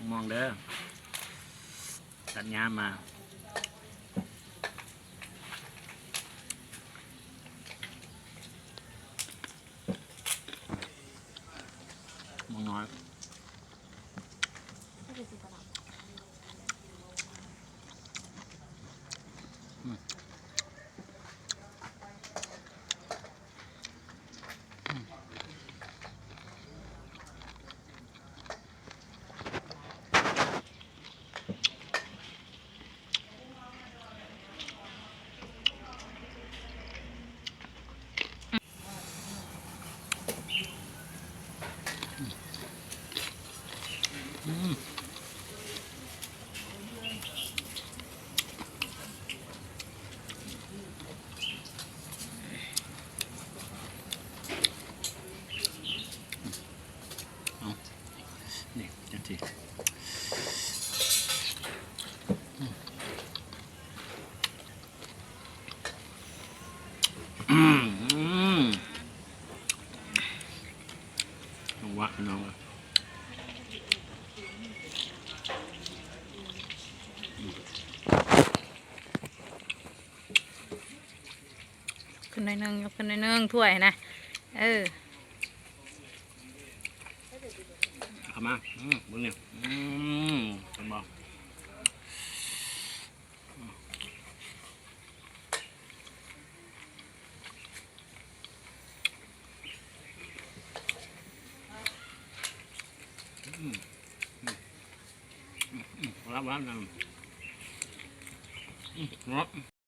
ມ່ວງເດີ້ ຕັດຫຍ້າມາ ມ່ວງນ້ອຍ. ເອົາ ນີ້ ຈັກທີ ອືມ ຈັງຫວະພີ່ນ້ອງເອີຍ. ຂຶ້ນໜ້ອຍໜຶ່ງ ຍົກຂຶ້ນໜ້ອຍໜຶ່ງ ຖ້ວຍນະ ເອີ ເອົາມາ ອືມ ເບິ່ງນີ້ ອືມ ເຫັນບໍ່? ອືມ ອືມ ອືມ ອືມ ເອົາລະ ວາງນຳ ອືມ ເນາະ.